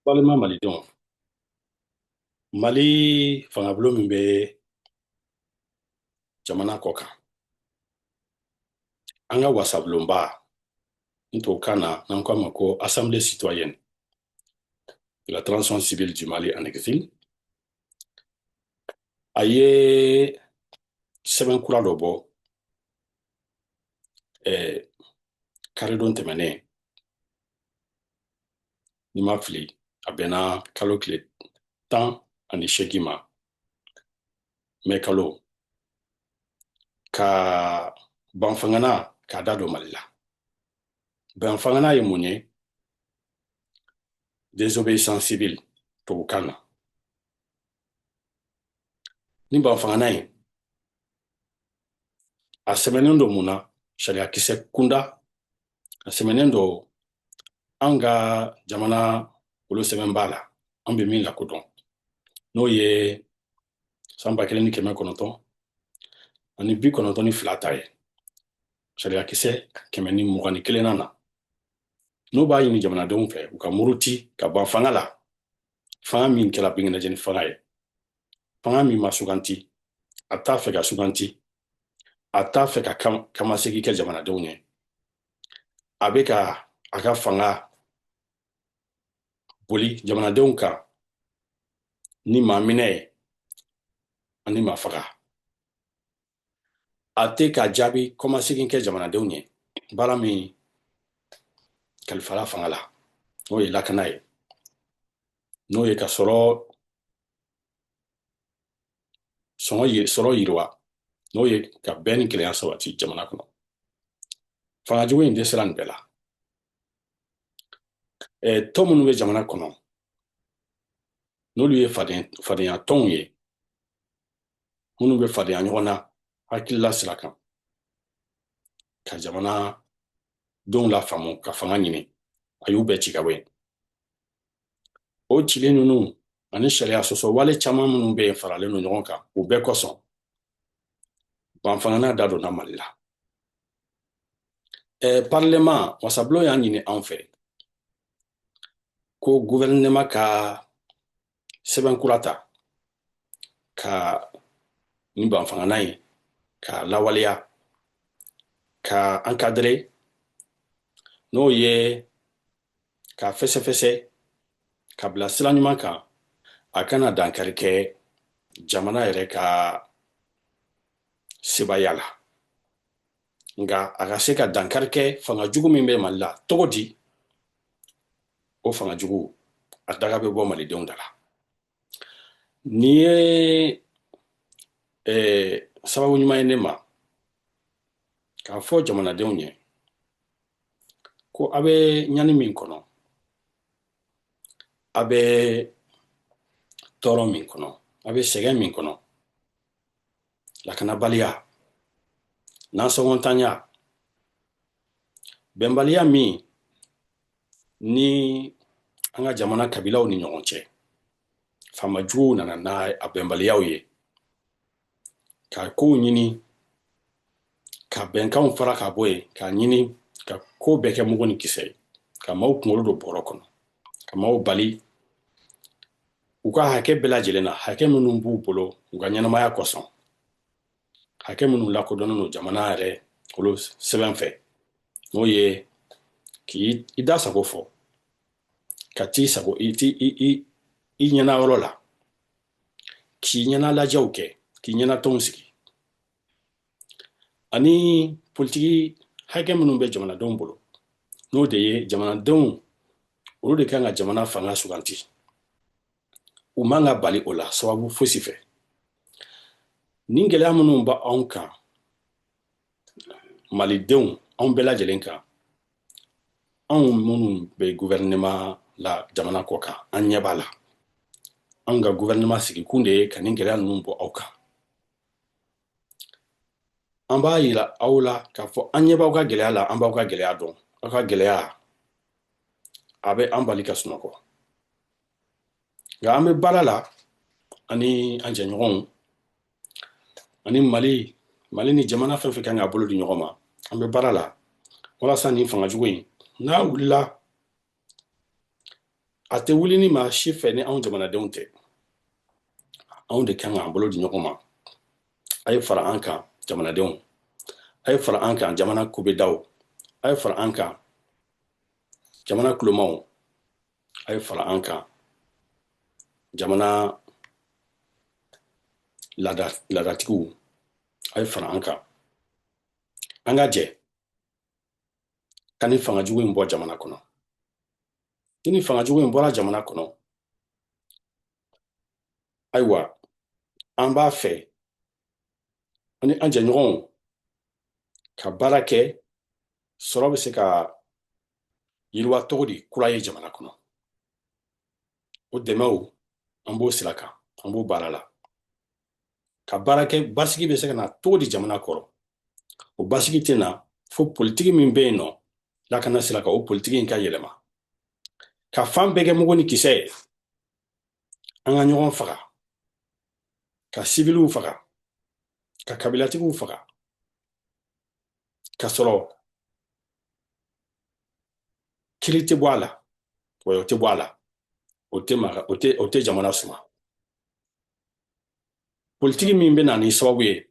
Balima malidenw, Mali fangabulon min bɛ jamana kɔ kan, an ka wasabulonba n tubabukan na n'an k'a ma ko Assemblée citoyenne de la transition civile du Mali en exil, a ye sɛbɛn kura dɔ bɔ karidon tɛmɛnen, ni ma fili a bɛnna kalo tile 18 ma, mɛ kalo, ka banfangana k'a da don Mali la. Banfangana ye mun ye? Désobéissance civile tubabukan na. Ni banfangana ye, a sɛmɛnen don mun na? Sariyakisɛ kunda, a sɛmɛnen don an ka jamana olu sɛbɛnba la, an bɛ min lakodɔn, n'o ye san 1992 ta ye, sariyakisɛ 121nan na, n'o b'a ɲini jamanadenw fɛ u ka muruti ka ban fanga la, fanga min kɛra binkɛnɛjɛni fanga ye, fanga min ma suganti, a t'a fɛ ka suganti, a t'a fɛ ka kamasegin kɛ jamanadenw ye, a bɛ ka a ka fanga boli jamanadenw kan ni maa minɛ ye ani maa faga, a tɛ ka jaabi kɔmasegin kɛ jamanadenw ye baara min kalifala fanga la, n'o ye lakana ye, n'o ye ka sɔrɔ sɔrɔ yiriwa, n'o ye ka bɛn ni kelenya sabati jamana kɔnɔ. Fanga jugu in dɛsɛra nin bɛɛ la. Tɔn minnu bɛ jamana kɔnɔ, n'olu ye fadenya tɔnw ye, minnu bɛ fadenya ɲɔgɔn na hakilila sira kan, ka jamana denw lafaamu ka fanga ɲini, a y'u bɛɛ ci ka bɔ yen. O cilen ninnu ani sariya sɔsɔ wale caman minnu bɛ yen faralen don ɲɔgɔn kan, o bɛɛ kosɔn banfangana da donna Mali la. Parlement wasabulon y'a ɲini anw fɛ ko gouvernement ka sɛbɛn kura ta ka nin banfangana ye ka lawaleya, ka encadrer, n'o ye ka fɛsɛfɛsɛ ka bila sira ɲuman kan, a kana dankari kɛ jamana yɛrɛ ka sebaaya la, nka a ka se ka dankari kɛ fanga jugu min bɛ Mali la cogo di, o fanga jugu a daga bɛ bɔ malidenw da la. Nin ye sababu ɲuman ye ne ma k'a fɔ jamanadenw ye ko a bɛ ɲani min kɔnɔ, a bɛ tɔɔrɔ min kɔnɔ, a bɛ sɛgɛn min kɔnɔ, lakanabaliya, nasɔngɔntanya, bɛnbaliya min ni an ka jamana kabilaw ni ɲɔgɔn cɛ, faama juguw nana n'a a bɛnbaliyaw ye ka kow ɲini ka bɛnkanw fara ka bɔ yen, k'a ɲini ka ko bɛɛ kɛ mugu ni kisɛ ye, ka maaw kunkolo don bɔrɔ kɔnɔ, ka maaw bali u ka hakɛ bɛɛ lajɛlen na, hakɛ minnu b'u bolo u ka ɲɛnamaya kosɔn, hakɛ minnu lakodɔnnen don jamana yɛrɛ olu sɛbɛn fɛ, n'o ye k'i da sago fɔ, ka t'i sago i ti i i i ɲɛna yɔrɔ la, k'i ɲɛna lajɛw kɛ, k'i ɲɛna tɔnw sigi, ani politiki hakɛ minnu bɛ jamanadenw bolo, n'o de ye jamanadenw olu de kan ka jamana fanga suganti, u man ka bali o la sababu fosi fɛ. Nin gɛlɛya minnu bɛ anw kan, malidenw, anw bɛɛ lajɛlen kan, anw minnu bɛ gouvernement la jamana kɔ kan, an ɲɛ b'a la. Anw ka gouvernement sigikun de ye ka nin gɛlɛya ninnu bɔ aw kan. An b'a yira aw la k'a fɔ an ɲɛ b'aw ka gɛlɛya la, an b'aw ka gɛlɛya dɔn, aw ka gɛlɛya a bɛ an bali ka sunɔgɔ, nka an bɛ baara la ani an jɛɲɔgɔnw ani Mali ni jamana fɛn fɛn kan ka bolo di ɲɔgɔn ma, an bɛ baara la walasa nin fanga jugu in n'a wulila A tɛ wuli ni maa si fɛ ni anw jamanadenw tɛ. Anw de kan k'an bolo di ɲɔgɔn ma. A ye fara an kan jamanadenw, a ye fara an kan jamana kubedaw, a ye fara an kan jamana kulomaw, a ye fara an kan jamana laadatigiw, a ye fara an kan. An ka jɛ ka ni fanga jugu in bɔ jamana kɔnɔ. Ni ni fanga jugu in bɔra jamana kɔnɔ, ayiwa, an b'a fɛ ani an jɛɲɔgɔnw ka baara kɛ, sɔrɔ bɛ se ka yiriwa cogo di kura ye jamana kɔnɔ. O dɛmɛw, an b'o sira kan, an b'o baara la. Ka baara kɛ, basigi bɛ se ka na cogo di jamana kɔrɔ. O basigi tɛ na fo politiki min bɛ yen nɔ lakana sira kan, o politiki in ka yɛlɛma. Ka fan bɛɛ kɛ mugu ni kisɛ ye, an ka ɲɔgɔn faga, ka sibiliw faga, ka kabilatigiw faga, ka sɔrɔ kiri tɛ bɔ a la, wɔyɔ tɛ bɔ a la, o tɛ maga, o tɛ jamana suma. Politiki min bɛ na ni sababu ye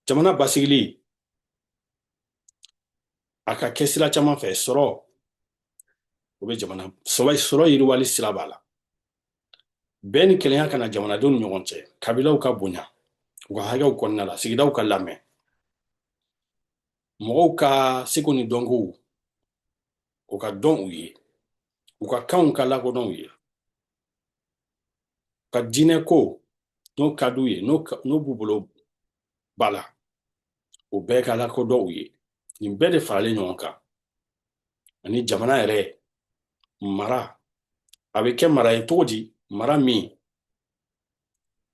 jamana basigili, a ka kɛ sira caman fɛ. Sɔrɔ, o bɛ jamana sɔrɔ yiriwali sira b'a la. Bɛn ni kelenya ka na jamanadenw ni ɲɔgɔn cɛ, kabilaw ka bonya u ka hakɛw kɔnɔna la, sigidaw ka lamɛn, mɔgɔw ka seko ni dɔnkow o ka dɔn u ye, u ka kanw ka lakodɔn u ye, ka diinɛ ko n'o ka d'u ye, n'o b'u bolo ba la, o bɛɛ ka lakodɔn u ye. Nin bɛɛ de faralen ɲɔgɔn kan ani jamana yɛrɛ mara, a bɛ kɛ mara ye cogo di, mara min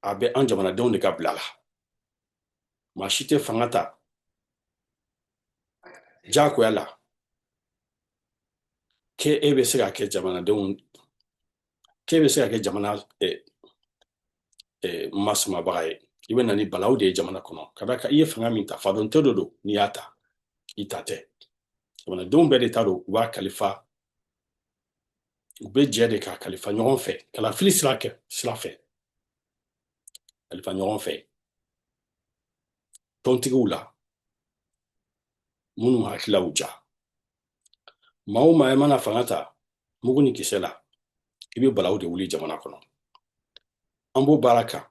a bɛ an jamanadenw de ka bila la. Maa si tɛ fanga ta diyagoya la k'e e bɛ se ka kɛ jamanadenw, k'e bɛ se ka kɛ jamana masumabaga ye. I bɛ na ni balawu de ye jamana kɔnɔ, ka d'a kan i ye fanga min ta, fadon tɛ de don. N'i y'a ta, i ta tɛ, jamanadenw bɛɛ de ta don. U b'a kalifa, u bɛ jɛ de k'a kalifa ɲɔgɔn fɛ, kalafili sira kɛ sira fɛ, kalifa ɲɔgɔn fɛ tɔntigiw la minnu hakililaw ja. Maa o maa mana fanga ta mugu ni kisɛ la, i bɛ balawu de wuli jamana kɔnɔ. An b'o baara kan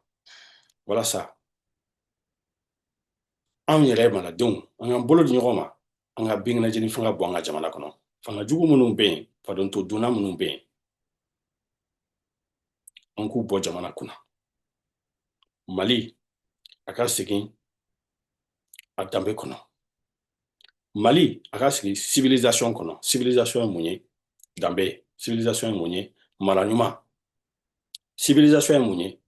walasa anw yɛrɛ maradenw, an k'an bolo di ɲɔgɔn ma, an ka binkɛnɛjeni fanga bɔ an ka jamana kɔnɔ. Fanga jugu minnu bɛ yen, fadonto donna minnu bɛ yen, an k'u bɔ jamana kunna. Mali a ka segin a danbe kɔnɔ, Mali a ka sigi civilisation kɔnɔ. Civilisation ye mun ye? Danbe. Civilisation ye mun ye? Mara ɲuman. Civilisation ye mun ye?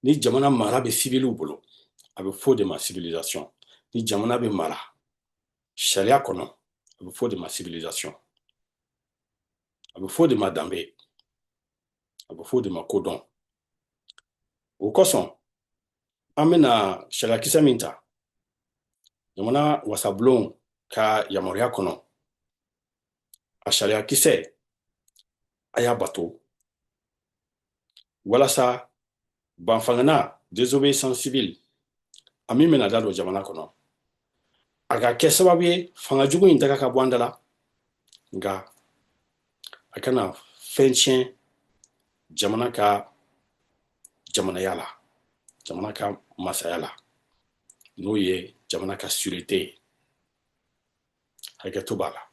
Ni jamana mara bɛ civiliw bolo, a bɛ fɔ o de ma civilisation. Ni jamana bɛ mara sariya kɔnɔ, a bɛ fɔ o de ma civilisation, a bɛ fɔ o de ma danbe, a bɛ fɔ o de ma kodɔn. O kosɔn an bɛna sariyakisɛ min ta jamana wasabulon ka yamaruya kɔnɔ, a sariyakisɛ a y'a bato walasa banfangana, désobéissance civile, a min bɛna da don jamana kɔnɔ, a ka kɛ sababu ye fanga jugu in daga ka bɔ an da la, nka a kana fɛn tiɲɛ jamana ka jamanaya la, jamana ka masaya la, n'o ye jamana ka sûreté ye. Hakɛto b'a la.